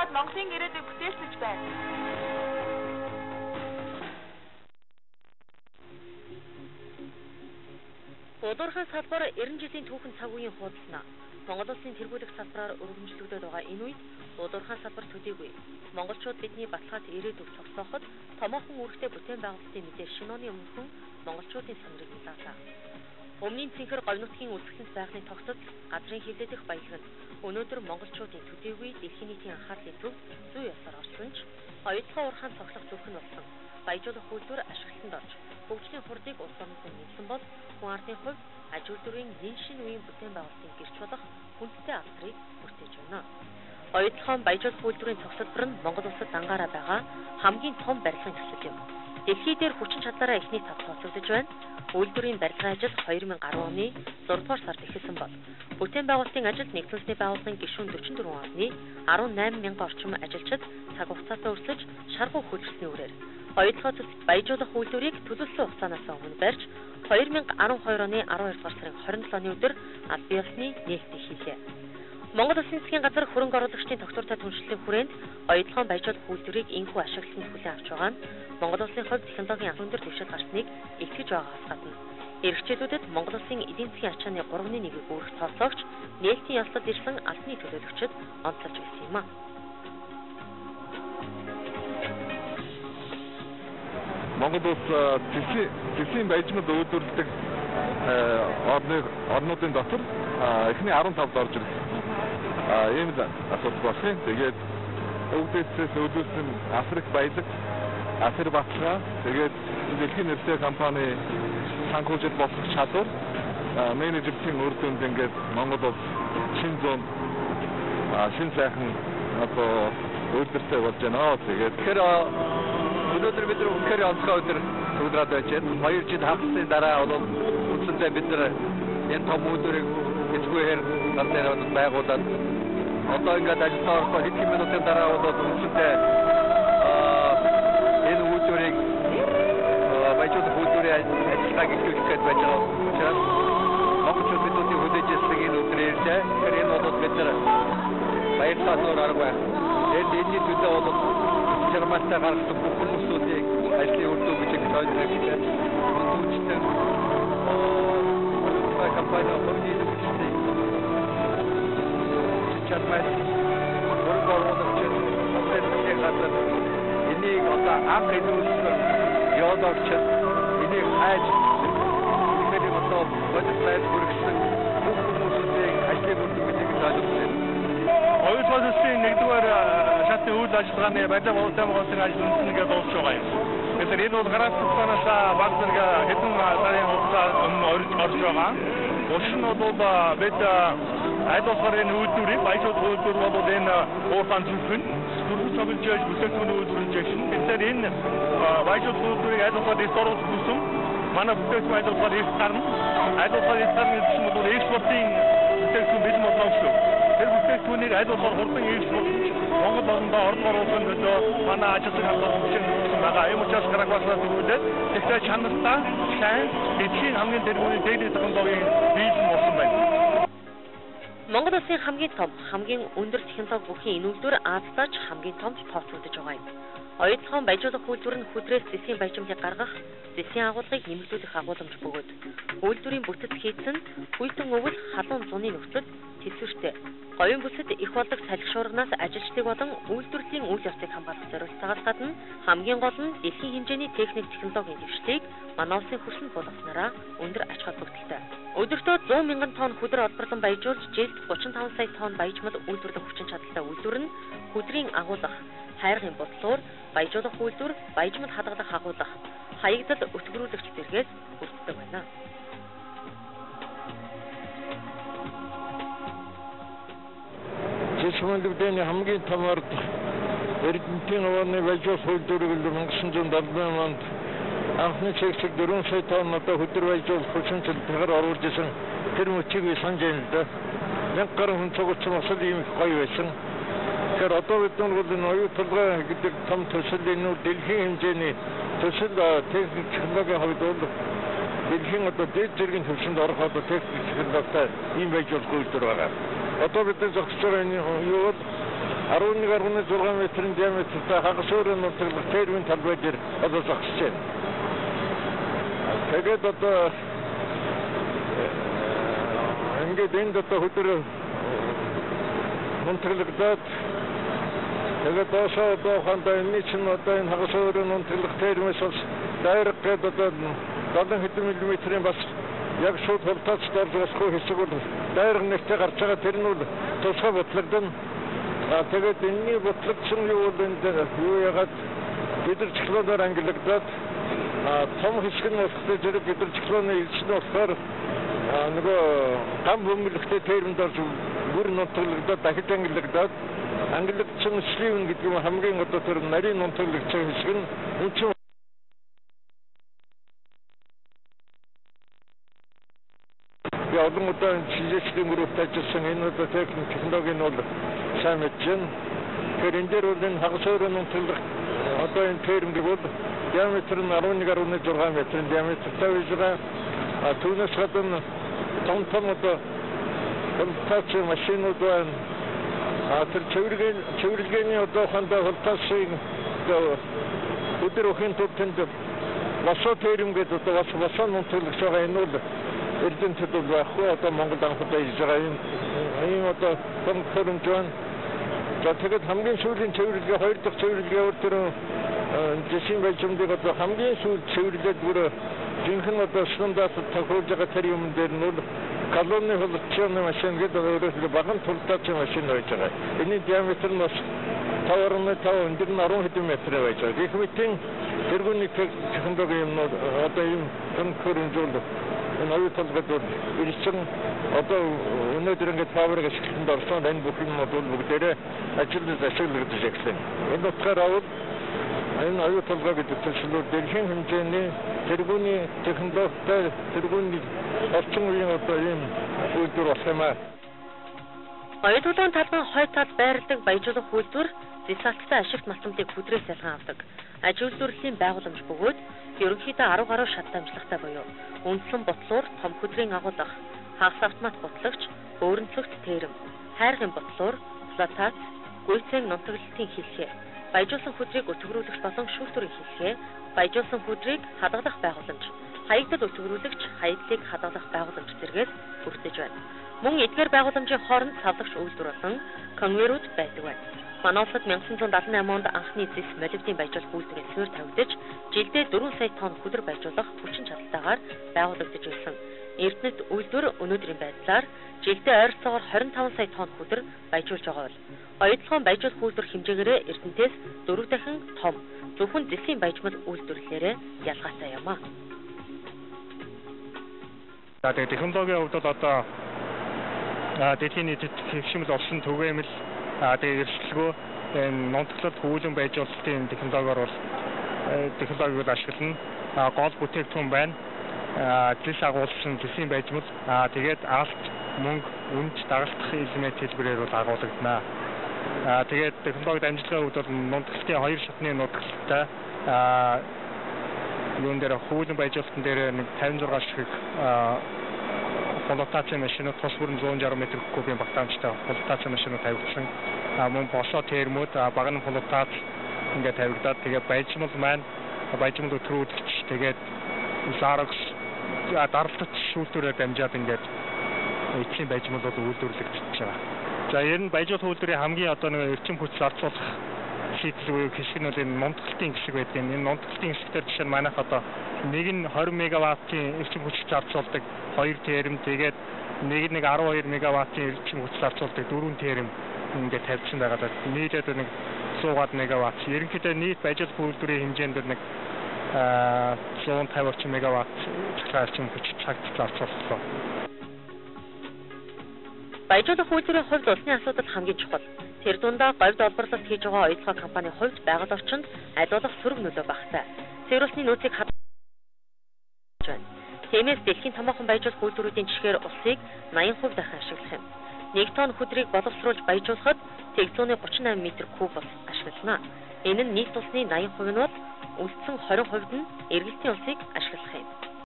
цаад Монголын ирээдүйг бүтээлсэж байна. Улуурхайн салбар 90 жилийн түүхэн цаг үеийн хуудасна. Монгол улсын тэргуулах салбараар өргөмжлөгдөд байгаа энэ үед Улуурхайн салбар төдийгүй монголчууд бидний баталгаат ирээдүйг цогцооход томоохон үүрэгтэй бүтээн байгуулалтын мэдээ шинэ оны өмнөхөн монголчуудын самрыг нэлаалаа. Өмнгийн цэнхэр говь нутгийн үзэсгэлэнт байгалийн тогтол газрын хэвлэлдэх баялаг нь өнөөдөр монголчуудын төдийгүй дэлхийн нийтийн анхаарлын төвд зүй ёсоор орсон ч оюутлогоо уурхаан цоглох зүрх нь болсон. Баяжуулах үйлдвэр ашиглалтанд орж хөгжлийн хурдыг улс оронд нэмсэн бол хүн ардын хувьд аж үйлдвэрийн нэн шинэ үеийн бүтээн байгуулалтын гэрч болох хүндтэй алдрыг хүртээж байна. Оюутлогоон баяжуулах үйлдвэрийн цогцлбор нь Монгол улсад дангаараа байгаа хамгийн том барилгын төсөл юм. Дэлхий дээр хүчин чадлаараа эхний тав тооцогдож байна. Үйлдвэрийн барилгын ажил 2010 оны 6 дугаар сард эхэлсэн бол бүтээн байгуулалтын ажилд нэгдсэн үндэсний байгууллагын гишүүн 44 орны 18 мянган орчим ажилчид цаг хугацаатай өрсөж шаргуу хөлрсөний үрээр оюутлогоо төс баяжуулах үйлдвэрийг төлөвлөсөн хугацаанаас өмнө барьж 2012 оны 12 дугаар сарын 27-ны өдөр албан ёсны нээлтийг хийлээ. Монгол Улсын засгийн газар хөрөнгө оруулагчдын тогтвортой түншлэлийн хүрээнд оюутлогоон баяжуулах үйлдвэрийг энэхүү ашиглалтанд хүлээн авч байгаа нь Монгол Улсын хувьд технологийн өндөр дэвшил гарсныг итгэж байгаагаас гадна ирэх жилүүдэд Монгол Улсын эдийн засгийн ачааны 3.1-ийг үүрэх тооцоогч нээлтийн ёслолд ирсэн албаны төлөөлөгчид онцолж байсан юм а. Монгол улс зэсийн баяжмал үйлдвэрлэдэг орнуудын дотор эхний 15-д орж ирсэн. Ийм л асуудал болох юм. Тэгээд өвдөцөөс өлөөсөн Африк баялаг, Афер баталгаа, тэгээд дэлхийн нэртэй компани санхүүжил болох чадвар, менежментийн үр дүнд ингээд Монгол улс шинэ зуунд шин сайхан одоо үйлдвэртэй болж байна. Тэгээд тэгэхээр өнөөдөр бид нар үнэхээр онцгой өдөр төгдрөөд байж байна. 2 жил хагасны дараа бол үндсэндээ бид нар энэ том үйлдвэрийг эцгүүгээр гар дээр байгуулад одоо ингээд ажилдаа орохдоо хэдхэн минутын дараа бол үндсэндээ энэ үйлдвэрийг баяжуулах үйлдвэрийн ажиллагааг эхлүүлэх гээд байж байгаа учраас монголчууд бидүүдийн хүлээж ирсэн энэ өдөр ирлээ. Тэгэхээр энэ бол бид нар баярлалаа өөр арга байх. Тэгээд энэний төлөө бол чармаалтай гаргасан бүх хүмүүсүүдийг ажлын үр дүн гэж ойлгох хэрэгтэй. Хүндэтгэн компани хувийн үйлчлэлийг чармаал хөрөнгө оруулагчид засгийн газар энийг одоо анх илүүсэн геологчид энийг хайж энийг одоо бодит байр хүргэсэн бүх хүмүүсүүдийг ажлын үр дүн гэж ойлгох хэрэгтэй. Оюутлогын төслийн нэгдүгээр шатны үйл ажиллагааны барилга бүтээн байгуулалтын ажил үндсэн ингээд дуусч байгаа юм. Тэгэхээр энэ бол график хугацаанаас баг зэрэг хэдэн сарын хугацаа өмнө орж байгаа. Учир нь бол бид аль болохоор энэ үйлдвэрийг баяжуулах үйлдвэр бол энэ уурхайн зүрх нь зүрх цовлж яаж бүтээгдэхүүн үйлдвэрлэж шин. Тэгэхээр энэ баяжуулах үйлдвэрийг аль болохоор эрт оруулах хүсэн манай бүтээгдэхүүн аль болохоор эрт гарна. Аль болохоор эрт гарна гэдэг чинь бол экспортын бүтээгдэхүүн бэлэн болно гэсэн. Тэр бүтээгдэхүүнийг аль болохоор хурдан экспортлож Монгол орондоо орлого оруулахын төлөө манай ажилтны хамгаалалт хүчин байгаа. Ийм учраас Караквасаас төвлөрөөд тэгтээ чанартай сайн дэлхийн хамгийн тэргүүний техник технологийн биелэн болсон байна. Монгол улсын хамгийн том, хамгийн өндөр технологи бүхий энэ үйлдвэр Азидаач хамгийн томд тооцогдож байгаа юм. Оюутлогоон баяжуулах үйлдвэр нь хүдрээс зэсийн баяжмалыг гаргах, зэсийн агуулгыг нэмэгдүүлэх агууламж бөгөөд үйлдвэрийн бүтэц хийцэн хүйтэн өвөл халуун зуны нөхцөлд тэсвэртэй. Говийн бүсэд их болдог салхи шуурганаас ажилчдыг болон үйлдвэрлэлийн үйл явцыг хамгаалах зорилтойгоос гадна хамгийн гол нь дэлхийн хэмжээний техник технологийн дэвшлийг манай улсын хөрсөнд буулгаснараа өндөр ач холбогдолтой. Өдөртөө 100 мянган тонн хүдэр олборлон баяжуулж жилд 35 сая тонн баяжмал үйлдвэрлэх хүчин чадалтай үйлдвэр нь хүдрийн агуулгах, хайргын бодлоор баяжуулах үйлдвэр, баяжмал хадгалах агуулгах, хаягдал өтгөрүүлэгч зэргээс бүрддэг байна. Зэс хамгийн том ард Эрдэнтийн овооны баяжуулах үйлдвэрийг 1978 онд анхны чигсэг 4 сая тонн одоо хүдэр баяжуулах хүчин чадлаар оруулж исэн тэр мөчийг би санаж байна л да. 1000 гаруй хүн цугулсан бас л ийм их гоё байсан. Тэгэхээр одоо бид нар бол энэ оюутолгой гэдэг том төсөл энэ дэлхийн хэмжээний төсөл техник технологийн хувьд бол дэлхийн одоо дээд зэргийн түвшинд орох одоо техник технологитой ийм баяжуулах үйлдвэр байгаа. Одоо бид нар зогсож байгаа энэ юу бол 11.6 метрийн диаметртэй хагас өрөө нутаглах термийн талбай дээр одоо зогсож байна. Тэгээд одоо ингээд энд одоо хөдөр нутаглагдаад тэгээд доошоо одоо хандаа энэ чинь одоо энэ хагас өрөө нутаглах термээс бас дайрах гээд одоо 70 хэдэн миллиметрийн бас яг шууд хурдаач орж болохгүй хэсэг бол дайрах нэртэй гарч байгаа, тэр нь бол тусгай бутлагдана. Тэгээд энэний бутлагдсан юу бол энд юу яагаад гидроциклоноор ангилагдаад том хэсэг нь болохоор зэрэг гидроциклоны элч нь болохоор нөгөө гам бөмбөлөгтэй терминд орж бүр нутаглагдаад дахиж ангилагдаад ангилагдсан сливэн гэдэг юм хамгийн одоо тэр нарийн нутаглагдсан хэсэг нь энэ чинь би олон удаа шилжээчдийн группт ажилласан, энэ одоо техник технологийн бол сайн мэдж байна. Тэгэхээр энэ дээр бол энэ хагас өрөө нутаглах одоо энэ терм гэвэл диаметр нь 11.6 метрийн диаметртай байж байгаа. Түүнээс гадна том том одоо хөлтаацын машинууд байна. Тэр цэвэрлэгээний одоо хандаа хөлтаацын өдөр өхийн тулд тэнд васо терм гэдэг одоо бас васо нутаглагч байгаа. Энэ бол Эрдэнэтэд бол байхгүй, одоо Монгол анх удаа ирж байгаа юм одоо том хөрөмж байна. За тэгээд хамгийн сүүлийн цэвэрлэгээ, хоёр дахь цэвэрлэгээ өөр тэр жишийн баяжмдыг одоо хамгийн сүүл цэвэрлээд бүр жинхэнэ одоо стандарт тохируулж байгаа тэр юм дээр нь бол колоны хөлтчөөний машин гэдэг өөрөөр баган тултаачийн машин байж байгаа. Энийн диаметр нь бас 5.5, өндөр нь 10 хэдэн метр байж байгаа. Гэх мэтийн тэргүүний технологи юмнууд одоо ийм том хөрөмж бол энэ оюу толгойд бол ирсэн. Одоо өнөөдөр ингээд фабрик ашиглалтанд орсон энэ бүх юмнууд бол бүгдээрээ ажилд ашиглагдаж эхэлнэ. Энэ утгаараа бол энэ оюу толгой гэдэг төслүүд дэлхийн хэмжээний тэргүүний технологитой тэргүүний орчин үеийн одоо ийм үйлдвэр болох юм аа. Оюу толгойн талбайн хойд талд байрладаг баяжуулах үйлдвэр зэс алттай ашигт матамтыг хүдрээс ялган авдаг. Аж үйлдвэрлэлийн байгууламж бөгөөд ерөнхийдөө 10 гаруй шат дамжлагатай буюу үндсэн бутлуур, том хүдрийн агуулгах, хагас автомат бутлагч, бөөрөнцөгт терэм, хайргын бутлуур, флотац, гүйцэн нунтаглалтын хилхээ, баяжуулсан хүдрийг өтгөрүүлэгч болон шүүлтүүрийн хилхээ, баяжуулсан хүдрийг хадгалах байгууламж, хаягдал өтгөрүүлэгч, хаягдлыг хадгалах байгууламж зэргээс бүрдэж байна. Мөн эдгээр байгууламжийн хооронд савлагч үйлдвэр болон конвейерүүд байдаг байна. Манай улсад 1978 онд анхны зэс молибдын баяжуулах үйлдвэрийн суурь тавигдаж, жилдээ 4 сая тонн хүдэр баяжуулах хүчин чадалтайгаар байгуулагдаж байсан. Эрдэнэт үйлдвэр өнөөдрийн байдлаар жилдээ ойролцоогоор 25 сая тонн хүдэр баяжуулж байгаа бол Оюутлагын баяжуулах үйлдвэр хэмжээгээрээ Эрдэнэтээс 4 дахин том, зөвхөн зэсийн баяжмал үйлдвэрлэлээрээ ялгаатай юм а. За тэгээ технологийн хувьд бол одоо дэлхийн нийтэд хэвшмэл олсон түгээмэл тэгээ эрсдэлгүй энэ нунтаглалт хүүлэн баяжуулалтын технологиор бол технологиг бол ашиглана. Гол бүтээгдэхүүн байна. Зэс агуулсан зэсийн баяжмал, тэгээд алт, мөнгө, үнж дагалдах элемент хэлбэрээр бол агуулгадана. Тэгээд технологид амжилттай хувьд бол нунтаглалтын хоёр шатны нутаглалттай юун дээр хүүлэн баяжуулалтын дээр нэг 56 ширхэг флотацийн машинууд тус бүрэн 160 метр кубын багтаамжтай флотацийн машинууд тавигдсан. Мөн босоо термүүд, баганы флотац ингээд тавигдаад тэгээ баяжмал маань баяжмал өтрүүлэгч тэгээд зарагс даралтч шүүлтүүрээр дамжаад ингээд эцсийн баяжмал бол үйлдвэрлэгдэж байгаа. За ер нь баяжуулах үйлдвэрийн хамгийн одоо нэг эрчим хүч зарцуулах шийдэл буюу хэсэг нь бол энэ нунтаглалтын хэсэг байдаг. Энэ нунтаглалтын хэсгээр жишээ нь манайх одоо нэг нь 20 мегаваттын эрчим хүч зарцуулдаг 2 терм, тэгээд нэг нь 12 мегаваттын эрчим хүч зарцуулдаг 4 терм ингээд тавьсан байгаа. Нийлээд нэг 100 мегаватт. Ерөнхийдөө нийт баяжуулах үйлдвэрийн хэмжээнд нэг 150 орчим мегаватт цахилгаан эрчим хүч цагт зарцууллаа. Баяжуулах үйлдвэрийн хувьд усны асуудал хамгийн чухал. Тэр дундаа говьд олборлолт хийж байгаа оюутлогоо компанийн хувьд байгаль орчинд аль болох сөрөг нөлөө багатай. Цэвэр усны нөөцийг хадгалж байна. Тиймээс дэлхийн томоохон баяжуулах үйлдвэрүүдийн жишгээр усыг 80% дахин ашиглах юм. 1 тонн хүдрийг боловсруулж баяжуулахад 138 метр куб ус ашиглана. Энэ нь нийт усны 80% нь бол үлдсэн 20% нь эргэлтийн усыг ашиглах юм.